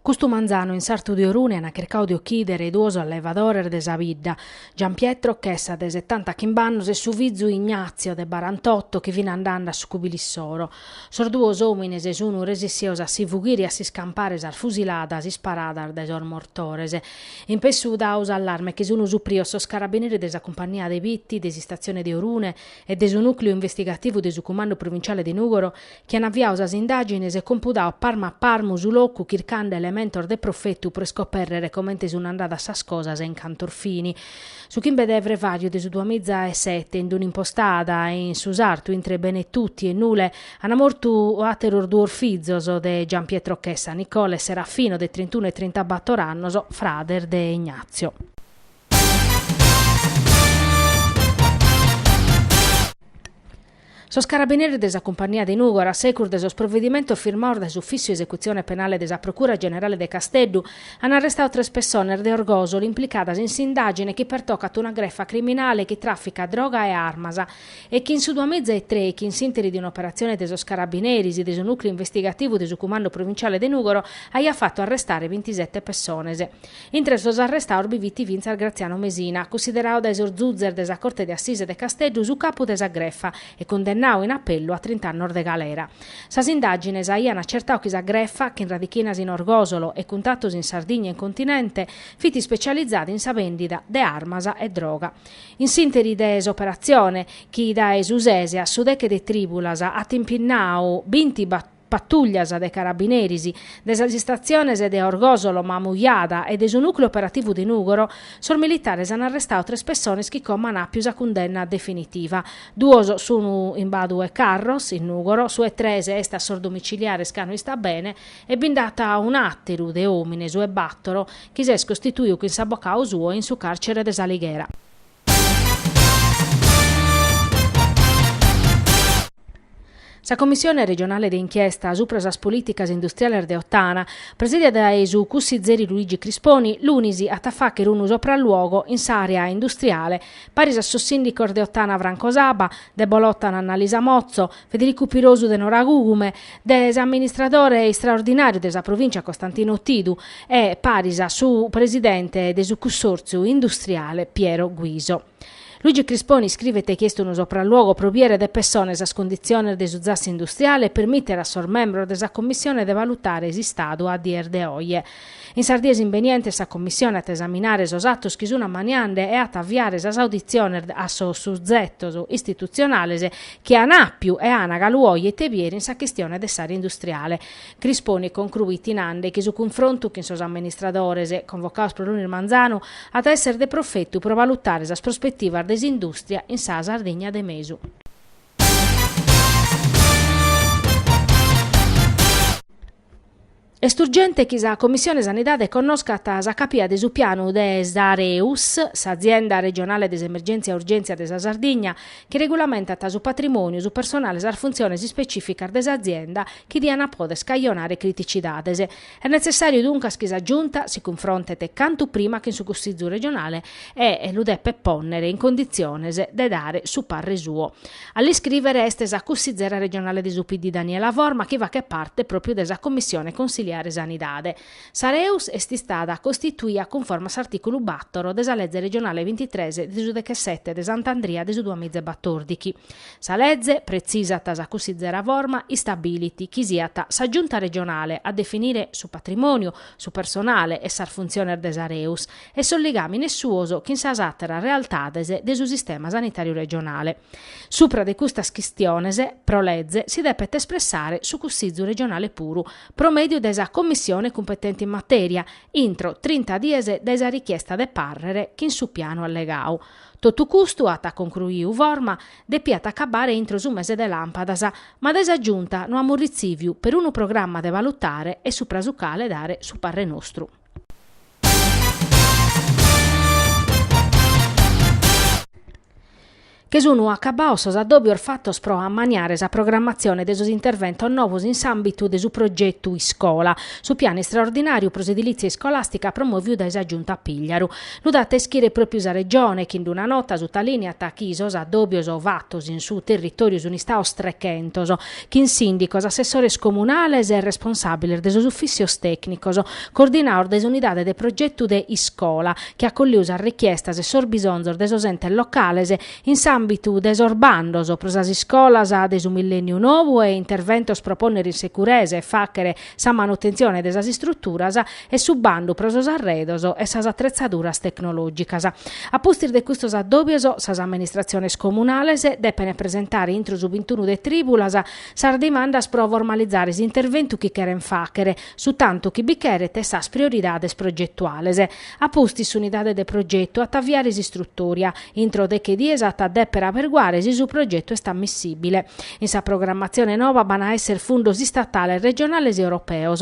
Custu manzanu in sartu de Orune an chircadu de ochìdere duos allevadores de sa bidda, Giampietro Chessa de setantachimb'annos e su fizu Ignazio de barantotto chi fin andende a su cubile issoro. Sos duos òmines sun resissios a si fughire e a s'iscampare sas fusiladas isparadas dae sos mortores. In pessu dadu s'allarme che sun suprios sos carabineris de sa cumpannia de Bitti, de s'istatzione de Orune e de su nùcleu investigativu de su Cumandu Provinciale de Nùgoro chi an aviadu sas indàgines e compudadu parmu a parmu su locu chircande elementos de profetu pro iscopèrrere comente sun andadas sas cosas e in cantos fini. Su chimbe de frevàriu de su duamiza e sete, in un'impostada in su sartu intre Benetutti e Nule, an mortu àteros duos fizos de Giampietro Chessa, Nicola e Serafino, de trintunu e trintabator annos, frades de Ignazio. Sos carabineris de sa Cumpannia de Nùgoro, a segus de sos provedimentos firmados dae s'Ufìssiu Esecutzione Penale de sa Procura Generale de Casteddu, an arrestadu tres pessones de Orgòsolo implicadas in s'indàgine chi pertocat una grefa criminale chi tràficat droga e armas e chi in su duamiza e trèichi, in s'ìnteri de un'operatzione de sos carabineris de su nùcleu investigativu de su Cumandu Provinciale de Nùgoro, aiat fatu arrestare bintisete pessones. Intre sos arrestados bi fit fintzas Graziano Mesina, cunsideradu dae sos zuzes de sa Corte de Assise de Casteddu su capu de sa grefa e cundennadu in apellu a trint'annos de galera. Sas indàgines aian acertadu chi sa grefa, chin radichinas in Orgòsolo e cuntatos in Sardigna e in continente, fit ispecializada in sa bèndida de armas e droga. In s'ìnteri de s'operatzione, chi dae su ses a su deche de trìbulas at impinnadu binti Patùllias de carabineris de sas istatziones de Orgòsolo, Mamujada e de su nùcleu operativu de Nùgoro, sos militares an arrestadu tres pessones chi como an àpiu sa cundenna definitiva. Duos sun in Badu 'e Carros, in Nùgoro, su 'e tres est a sos domiciliares ca no istat bene e bi nd'at un'àteru de òmine, su 'e bàtoro, chi s'est costituidu chin s'abocadu suo in su càrcere de S'Alighera. Sa Commissione regionale de inchiesta supra sas polìticas industriales de Ottana, presìdia dae su cussizeri Luigi Crisponi, lunis at a fàghere unu sopralluogo in s'àrea industriale paris a sos sìndicos de Ottana Franco Saba, de Bolòtana Annalisa Motzo, Federicu Pirosu de Noragugume, de s'amministradore istraordinàriu de sa provìncia Costantino Tidu e paris a su presidente de su cussòrtziu industriale Piero Guiso. Luigi Crisponi iscrivet chi est unu sopralluogo pro biere de pessone sas cunditziones de su zassu industriale e permìtere a sos membros de sa commissione de valutare s'istadu a dies de oje. In sas dies imbenientes sa commissione at a esaminare sos atos chi sun ammaniende e at a aviare sas auditziones a sos suzetos istitutzionales chi an àpiu e an galu oje ite biere in sa chistione de s'àrea industriale. Crisponi concruit nande chi su cunfrontu chin sos amministradores, convocados pro lunis manzanu, at a èssere de profetu pro valutare sas prospetivas de s'indùstria in sa Sardigna de mesu. Est urgente chi sa Commissione Sanidade connoscat sa capia de su pianu de s'Areus, s'azienda regionale de s'emergèntzia e urgèntzia de sa Sardigna, chi regulamentat su patrimòniu, su personale e sas funtziones ispecìficas de s'azienda chi diant pòdere cajonare criticidades. Est netzessàriu duncas chi sa Giunta si cunfrontet cantu prima chin su Cussizu regionale e lu depet pònnere in conditziones de dare su parre suo. A l'iscrìvere est sa cussizera regionale de su PD Daniela Forma chi faghet parte pròpiu de sa Commissione Consiliare Sanidade. S'Areus est istada costituia cunforma a s'artìculu bàtoro de sa leze regionale bintitres de su dechesete de Sant'Andria de su duamiza e batòrdichi. Sa leze, pretzisat sa cussizera Forma, istabilit chi siat sa Giunta regionale a definire su patrimòniu, su personale e sas funtziones de s'Areus e sos ligàmines suos chin sas àteras realtades de su sistema sanitàriu regionale. Supra de custas chistiones, pro leze, si depet espressare su Cussizu regionale puru, pro mèdiu de sa Commissione cumpetente in matèria, intro trinta dies dae sa richiesta de pàrrere chin su pianu allegadu. Totu custu, at concruiu Forma, depiat acabare intro su mese de làmpadas, ma dae sa Giunta no amus ritzìviu perunu programma de valutare e supra su cale dare su parre nostru. Che sunu acabados sos addòbios fatos pro ammaniare sa programmatzione de sos interventos novos in s'àmbitu de su progetu Iscola, su pianu istraordinàriu pro s'edilìtzia iscolàstica promòvidu dae sa Giunta Pigliaru. Lu dat a ischire pròpiu sa Regione, chi in una nota sutalìniat chi sos addòbios fatos in su territòriu sunt istados trechentos, chin sìndicos, assessores comunales e responsàbiles de sos ufìssios tècnicos, coordinados dae s'unidade de progetu de Iscola, chi at collidu sas richiestas e sos bisonzos de sos entes locales in s'àmbitu de sos bandos pro sas iscolas de su millènniu nou e interventos pro pònnere in securesa e fàghere sa manutentzione de sas istruturas e su bandu pro sos arredos e sas atretzaduras tecnològicas. A pustis de custos addòbios, sas amministratziones comunales depent presentare intro su bintunu de trìbulas sas dimandas pro formalizare s'interventu chi cherent fàghere, su tantu chi bi cheret e sas prioridades progetuales. A pustis s'unidade de progetu at a aviare s'istrutòria. Intro deche dies at a dèpere averguare si su progetu est ammissìbile. In sa programmatzione nova b'an a èssere fundos istatales, regionales e europeos.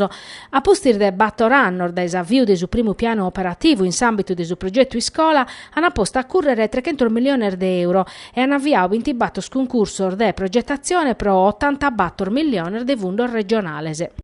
A pustis de bator annos dae s'aviu de su primu pianu operativu in s'àmbitu de su progetu Iscola, an postu a cùrrere trechentos milliones de euro e an aviadu bintibator cuncursos de progetatzione pro otantabator milliones de fundos regionales.